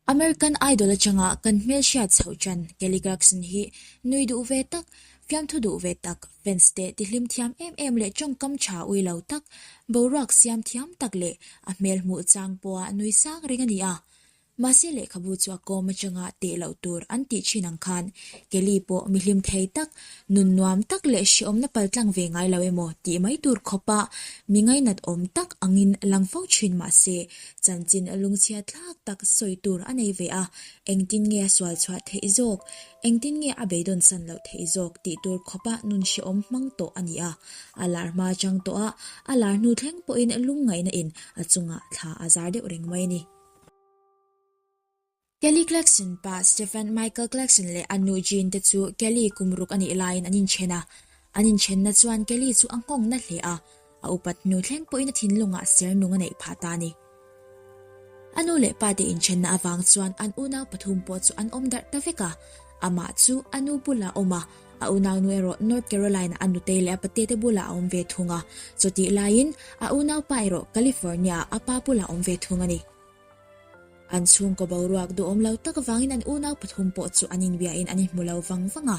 American Idol atanga kan hmelhriat chhoh ṭan Kelly Clarkson hi nui duh ve tak, fiamthu duh ve tak, fans te tihlim thiam em em leh tawngkam tha ui lo tak, boruak siam thiam tak leh a hmel hmuh chang pawha nui sang reng a ni a. Mahse lehkhabu chu a kawm atanga teh loh tur an tih thin ang khan Kelly pawh mi hlim thei tak, nun nuam tak leh hrehawmna paltlang ve ngai lo emaw tih mai tur khawpa mi ngainat awm tak angin lang fo thin mahse chanchin lungchhia thlak tak sawi tur a nei ve a, engtin nge a sual chhuah theih zawk, engtin nge a beidawn san loh theih zawk tih tur khawpa nun hrehawm hmang tawh a ni a, a lar hma chang tawh a, a lar hnu thleng pawhin lungngaihna in a chungah thla a zar deuh reng mai a ni. Kelly Clarkson pa Stephen Michael Clarkson leh a nu Jean te chu Kelly kum ruk a nih laiin an inchen a. An inchenna chuan Kelly chu a nghawng na hle a, a upat hnu thleng pawhin a thinlungah ser nung a neih phah ta a ni. A nu leh pa te inchenna avang chuan an unau pathum pawh chu an awm darh ta vek a, amah chu a nu bulah a awm a, a unaunu erawh North Carolina a nutei leh a pate te bulah a awm ve thung a, chutih laiin a unaupa erawh California-ah a pa bulah a awm ve thung a ni. An chhungkaw boruak duhawm lo tak avangin an unau pathum pawh chu an inbiahin an inhmu lo vang vang a.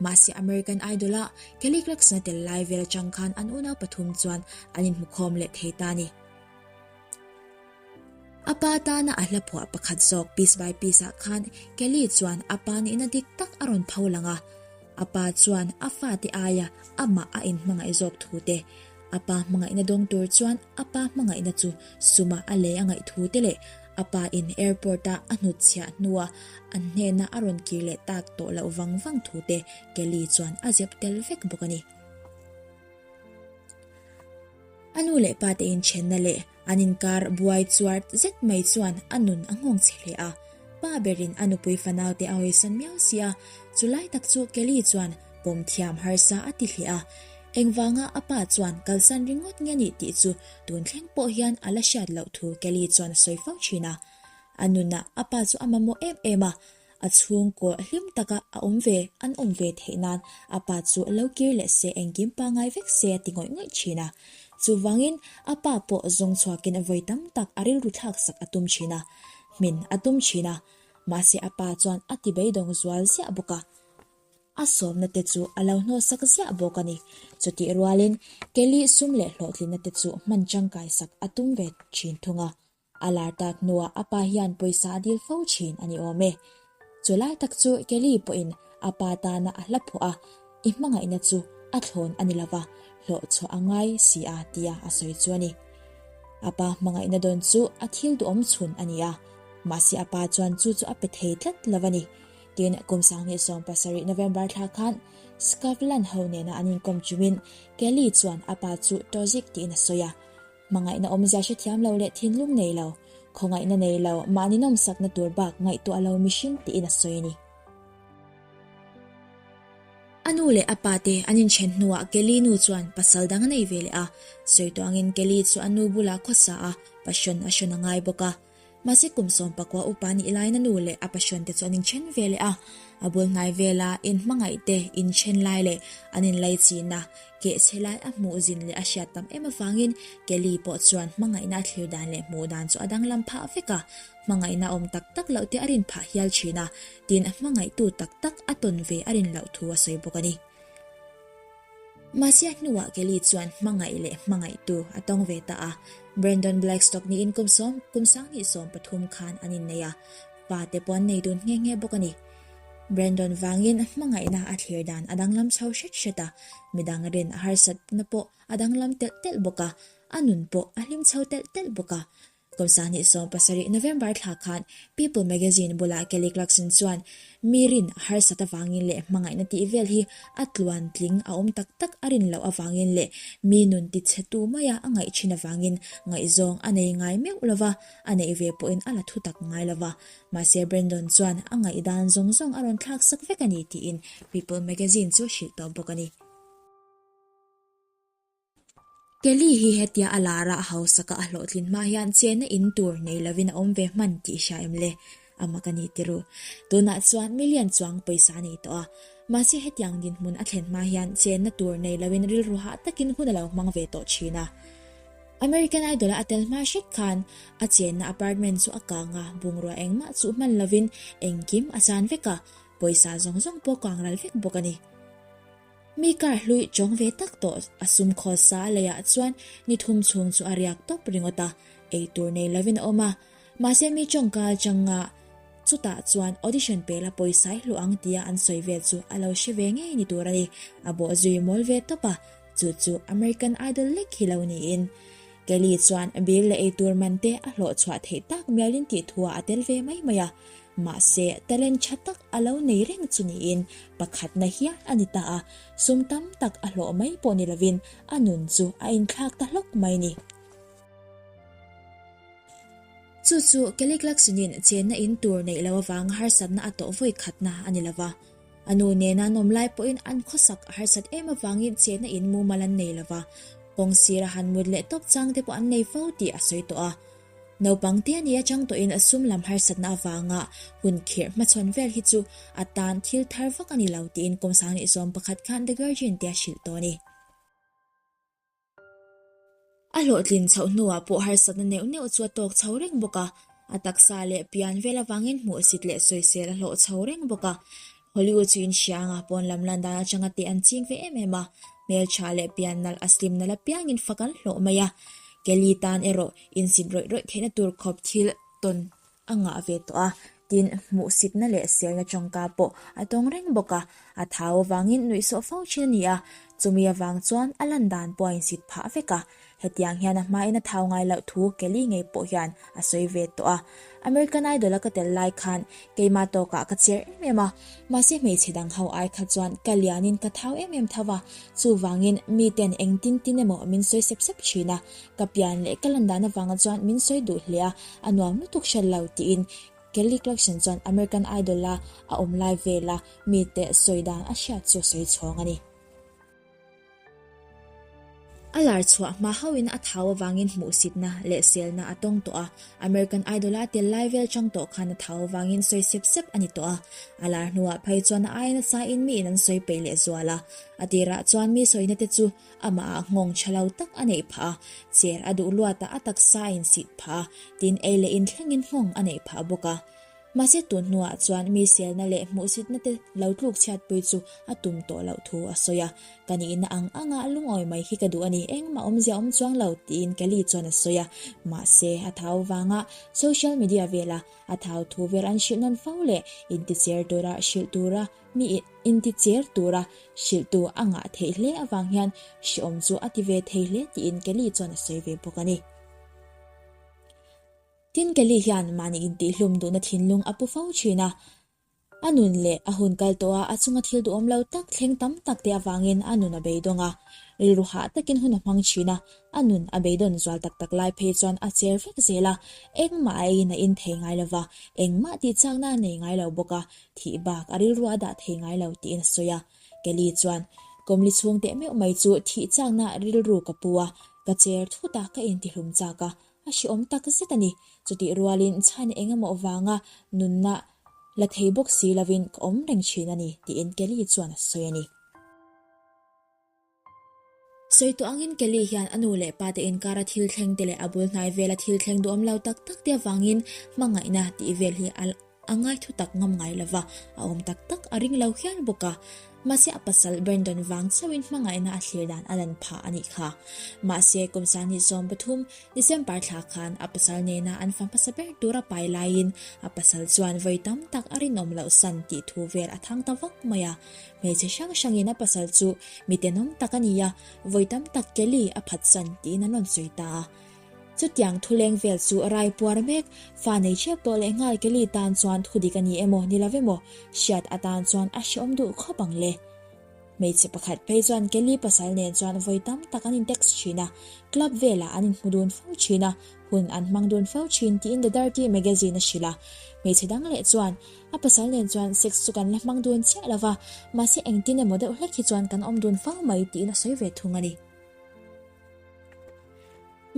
Mahse American Idol-a Kelly Clarkson a tel lai vel atang khan an unau pathum chuan an inhmukhawm leh thei ta a ni. A pa tana a hla phuah pakhat zawk Piece by Piece-ah khan Kelly chuan a pa nihna dik tak a rawn pho lang a. A pa chuan a fate aia amah a inhmangaih zawk thu te, A pa hmangaihna dawng tur chuan a pa hmangaihna chu suma a lei a ngaih thu te leh a pa in airport a a hnutchhiah hnua an hnena a rawn kir leh tak tawh loh vang vang thu te Kelly chuan a zep tel vek bawk a ni. A nu leh pa te inthenna leh an inkar buai chuar zet mai chuan a nun a nghawng chhe hle a. Pa berin a nupui fanau te a hawisan miau si a, chulai tak chu Kelly chuan pawm thiam harsa a ti hle a. Engvanga a pa chuan kalsan ringawt nge nih tih chu tun thleng pawh hian a la hriat loh thu Kelly chuan a sawi fo thin a. A nunah a pa chu a mamawh em em a, a chhungkaw hlim taka a awm ve an awm ve theih nan a pa chu lo kir leh se engkim pangngai vek se a ti ngawih ngawih thin a. Chuvangin a pa pawh zawng chhuakin vawi tam tak a rilru thlak sak a tum thin a, hmin a tum thin a. Mahse a pa chuan a ti beidawng zual ziah bawk a. A sawmna te chu a lo hnawhsak ziah bawk a ni. Chutih rualin Kelly sum leh hlawhtlinna te chu hman tangkai sak a tum ve thin thung a. A lar tak hnuah a pa hian pawisa a dil fo thin a ni awm e. Chu lai tak chu Kelly pawhin a pa tana a hla phuah a, I hmangaihna chu a thlawn a ni lova, hlawhchhuah a ngai si a tia a sawi chu a ni. A pa hmangaihna dawn chu a thil duhawm chhun a ni a, mahse a pa chuan chu chu a pe thei tlat lo a ni. Tin, kum 2017 November thla khan Scotland ho nena an inkawm chumin Kelly chuan a pa chu Tozik tiin a sawi a. Hmangaihna awmzia hrethiam lo leh thinlung nei lo, khawngaihna nei lo, mahni nawmsakna tur bak ngaihtuah lo mihring tiin a sawi a ni. A nu leh a pa te an inthen hnuah Kelly nu chuan pasal dang a nei ve leh a, sawi tawh angin Kelly chu a nu bulah khawsa a, passion a hrawn a ngai bawk a. Mahse kum 19 upa nih laiin a nu leh a passion te chu an inthen ve leh a, a bul hnai vela inhmangaih te inthen lai leh an inlaichinna keh chhe lai a hmuh zin leh a hriat tam em avangin Kelly pawh chuan hmangaihna a thlir dan leh hmuh dan chu a danglam phah vek a, hmangaihna awm tak tak loh te a rin phah hial thin a, tin hmangaihtu tak tak a tawn ve a rin loh thu a sawi bawk a ni. Mahse a hnuah Kelly chuan hmangaih leh hmangaihtu a tawng ve ta a, Brandon Blackstock niin kum sawm kum 2013 khan an innei a, pa te pawh an nei dun nghe nghe bawk a ni. Brandon vangin hmangaihna a thlir dan a danglam chho hret hret a, midang rin a harsatna pawh a danglam telh telh bawk a, a nun pawh a hlim chho telh telh bawk a. Kum 2017 November thla khan People magazine bulah Kelly Clarkson chuan mi rin a harsat avangin leh hmangaihna tih vel hi a tluan tling a awm tak tak a rin loh avangin leh mi nun tichhetu maia a ngaih thin avangin ngaihzawng a nei ngai meuh lova, a neih ve pawhin a la thu tak ngai lova. Mahse Brandon chuan a ngaihdan zawng zawng a rawn thlak sak vek a ni tiin People magazine chu hrilh tawh bawk a ni. Kelly hi hetia a lar a hausaka a hlawhtlin hma hian chenna in tur nei lovin a awm ve hman tih hria em le? A mak a ni tiru. Tunah chuan million chuang pawisa a nei tawh a. Mahse hetiang dinhmun a thlen hma hian chenna tur nei lovin rilru hah takin hun a lo hmang ve tawh thin a. American Idol-a a tel hma hret khan a chenna apartment chu a kang a, bungrua engmah chuh hman lovin engkim a chan vek a, pawisa zawng zawng pawh kang ral vek bawk a ni. Mi kar hlui chawng ve tak tawh a sum khawl sa a leiah chuan ni thum chhung chu a riak tawp ringawt a, eitur nei lovin a awm a. Mahse mi tawngka atanga chutah chuan audition pe la pawisa i hluh ang tia an sawi vel chu a lo hre ve ngei ni tur a ni. A bawh zui mawl ve tawp a, chu chu American Idol lek hi lo niin. Kelly chuan bill leh eitur man te a hlawh chhuah theih tak mialin tih thuah a tel ve mai mai a. Mahse talent tha tak a lo nei reng chu niin pakhatna hial a ni ta a, sum tam tak a hlawh mai pawh ni lovin a nun chu a inthlak ta hlawk mai ni. Chu chu Kelly Clarkson-in chenna in tur neih loh avanga harsatna a tawh vawi khatna a ni lova. A nu nena an awm lai pawhin an khawsak a harsat em avangin chenna in mumal an nei lova, kawng sira han mut leh tawp chang te pawh an nei fo tih a sawi tawh a. Naupang te nia chang tawhin a sum lam harsatna avanga hun khirh hmachhawn vel hi chu a tan thil thar vak a ni lo tiin kum 21 khan The Guardian te a hrilh tawh a ni. A hlawhtlin chhoh hnuah pawh harsatna neuh neuh chu a tawk chho reng bawk a, a taksa leh pian vel avangin hmuhsit leh sawisel a hlawh chho reng bawk a. Hollywood chu inhria anga pawn lam lan dan atanga teh an ching ve em em a, hmeltha leh pian nalh a slim nalh apiangin fak an hlawh mai a. Kelly tan erawh insit rawih rawih theihna tur khawp thil tawn a ngah ve tawh a, tin hmuhsitna leh selna tawngka pawh a tawng reng bawk a, a thau avangin nuihsawh fo thin a ni a, chumi avang chuan a lan dan pawh a insit phah vek a, hetiang hian a hmain a thau ngai loh thu Kelly ngei pawh hian a sawi ve tawh a, American Idol a ka tel lai khan keimah tawkah ka cher em em a, mahse hmeichhe dang ho ai kha chuan ka lianin ka thau em em tho va, chuvangin miten engtin tin emaw min sawi sep sep thin a, Ka pian leh ka lan dan avanga chuan min sawi duh hle a, a nuam lutuk hriat lo tiin Kelly Clarkson chuan American Idol a a awm lai vela mite sawi dan a hriat chu a sawi chhawng a ni. A lar chhuah hma hauhin a thau avangin hmuhsitna leh selna a tawng tawh a, American Idol a tel lai vel chang tawh khan a thau avangin sawi sep sep a ni tawh a, a lar hnuah phei chuan a aia nasa in miin an sawi peih leh zual a, a tirah chuan mi sawina te chu Amah ah nghawng tha lo tak a neih phah a, cher a duh luat ah a taksa a insit phah a, tin ei leh in thlengin nghawng a neih phah bawk a. Mahse tun hnuah chuan mi selna leh hmuhsitna te lo tluk chhiatpui chu a tum tawh loh thu a sawi a, ka nihna ang anga lungawi mai hi ka duh a ni, engmah awmzia awm chuang lo tiin Kelly chuan a sawi a, mahse a thau vanga social media vela a thau thu vel an hrilh nawn fo leh inticher tura hrilh tura Mi inticher tura hrilhtu a ngah theih hle avang hian hreawm chu a ti ve thei hle tiin Kelly chuan a sawi ve bawk a ni. Tin, Kelly hian mahni intihlum duhna thinlung a pu fo thin a, a nun leh a hun kal tawha a chunga thil duhawm lo tak thleng tam tak te avangin a nun a beidawng a, rilru hah takin hun a hmang thin a, a nun a beidawn zual tak tak lai phei chuan a cher vek zel a, engmah a eiin a in thei ngai lova, engmah tihchakna a nei ngai lo bawk a, Thih bak a rilru a dah thei ngai lo tiin a sawi a. Kelly chuan, Kawmli chhung teh meuh mai chu thih chakna rilru ka pu a, ka cher thut a, ka intihlum chak a, a hrehawm tak zet a ni. Chutih rualin chhan eng emaw vanga nunna la thei bawk si lovin ka awm reng thin a ni, tiin Kelly chuan a sawi a ni. Sawi tawh angin Kelly hian a nu leh pa te inkara thil thleng te leh a bul hnai vela thil thleng duhawm lo tak tak te avangin hmangaihna tih vel hi a ngaithu tak ngam ngai lova, a awm tak tak a ring lo hial bawk a. Mahse a pasal Brandon vang chauhin hmangaihna a thlir dan a lan phah a nih kha. Mahse kum 2013 December thla khan a pasal nena an fa hmasa ber tura pai laiin a pasal chuan vawi tam tak a rinawm loh san tih thu vel a thang ta vak mai a. Hmeichhe hrang hrangin a pasal chu mi tenawm tak a ni a, vawi tam tak Kelly a phatsan tiin an rawn sawi ta a. Chutiang thuleng vel chu a rai puar mek, fa nei ṭhep tawh leh nghal Kelly tan chuan thudik a ni emaw ni lo emaw hriat atan chuan a hrehawm duh khawp ang le. Hmeichhe pakhat phei chuan Kelly pasal nen chuan vawi tam tak an in-text ṭhin a, club velah an inhmu dun fo ṭhin a, hun an hmang dun fo ṭhin tiin The Dirty Magazine a hrilh a. Hmeichhe dang leh chuan A pasal nen chuan sex chu kan la hmang dun chiah lo va, mahse engtin emaw deuh hlek hi chuan kan awm dun fo mai tiin a sawi ve thung a ni.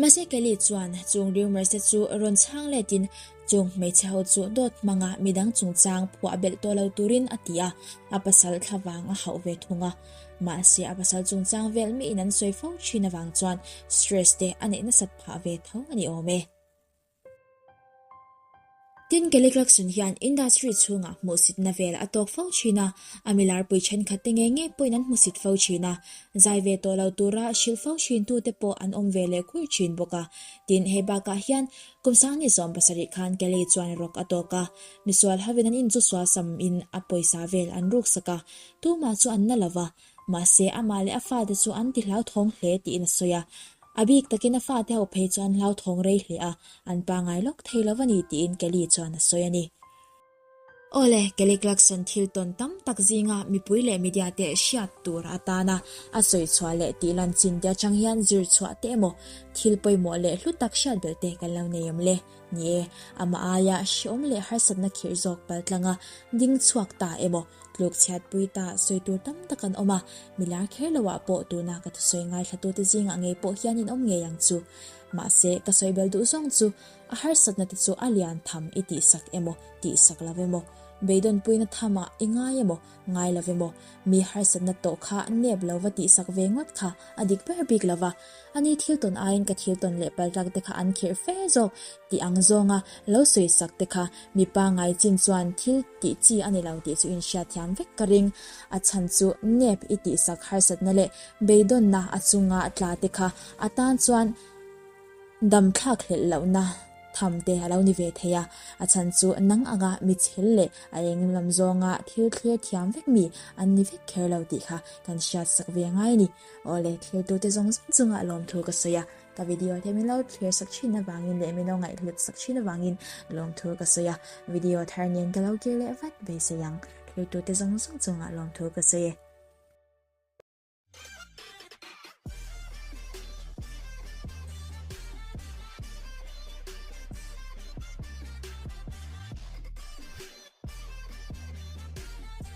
Mahse Kelly chuan chung rumours te chu rawn chhang letin chung hmeichhe ho chu dawt hmanga midang chungchang phuah belh tawh lo turin a ti a, a pasal thlavang a hauh ve thung a. Mahse a pasal chungchang vel miin an sawi fo thin avang chuan stress te a neih nasat phah ve tho a ni awm e. Tin, Kelly Clarkson hian industry chhungah hmuhsitna vel a tawk fo thin a, a milarpui thenkhat te ngei ngei pawhin an hmusit fo thin a, zai ve tawh lo tura hrilh fo thin tute pawh an awm ve leh kur thin bawk a. Tin, hei bakah hian kum sangni 70 khan Kelly chuan rawk a tawk a, misual hovin an inchu sual sam in a pawisa vel an ruksak a, tumah chu an na lova, Mahse, amah leh a fate chu an ti hlauthawng hle tiin a sawi a. A bik takin a fate ho phei chu an hlauthawng rei hle a, an pangai lawk thei lo a ni tiin Kelly chuan a sawi a ni. Awle, Kelly Clarkson thil tawn tam tak zinga mipui leh media te hriat tur atana a sawi chhuah leh tih lan chin te atang hian zir chhuah te emaw thil pawimawh leh hlu tak hriat belh te kan lo nei awm le. Ni e, amah aia hreawm leh harsatna khirh zawk paltlanga ding chhuak ta emaw Tluk chhiatpui ta sawi tur tam tak an awm a, milar kher loah pawh tuna ka thusawi ngaithlatute zingah ngei pawh hian in awm ngei ang chu. Mahse, ka sawi bel duh zawng chu a harsatna te chu a lian tham i tihsak emaw, tihsak lo emaw, beidawnpuina thamah i ngai emaw, ngai lo emaw, mi harsatna tawh kha nep lo va tihsak ve ngawt kha a dik ber bik lo va. Ani thil tawn aiin ka thil tawn leh paltlak te kha an khirh fe zawk tih ang zawnga lo sawisak te kha mi pangai chin chuan thil tih chi a ni lo tih chu inhriatthiam vek ka ring. A chhan chu nep i tihsak harsatna leh beidawnna a chunga tla te kha a tan chuan dam thlak hlelh lohna tham te a lo ni ve thei a. A chhan chu nang anga mi chhel leh a eng lam zawnga thil thlir thiam vek mi an ni vek kher lo tih kha kan hriatsak ve ngai a ni. Awle, thiltute zawng zawng chungah lawmthu ka sawi a, ka video te min lo thlir sak thin avangin leh min lo ngaihhlut sak thin avangin lawmthu ka sawi a, video thar nen ka lo kir leh vat beisei ang, thiltute zawng zawng chungah lawmthu ka sawi e.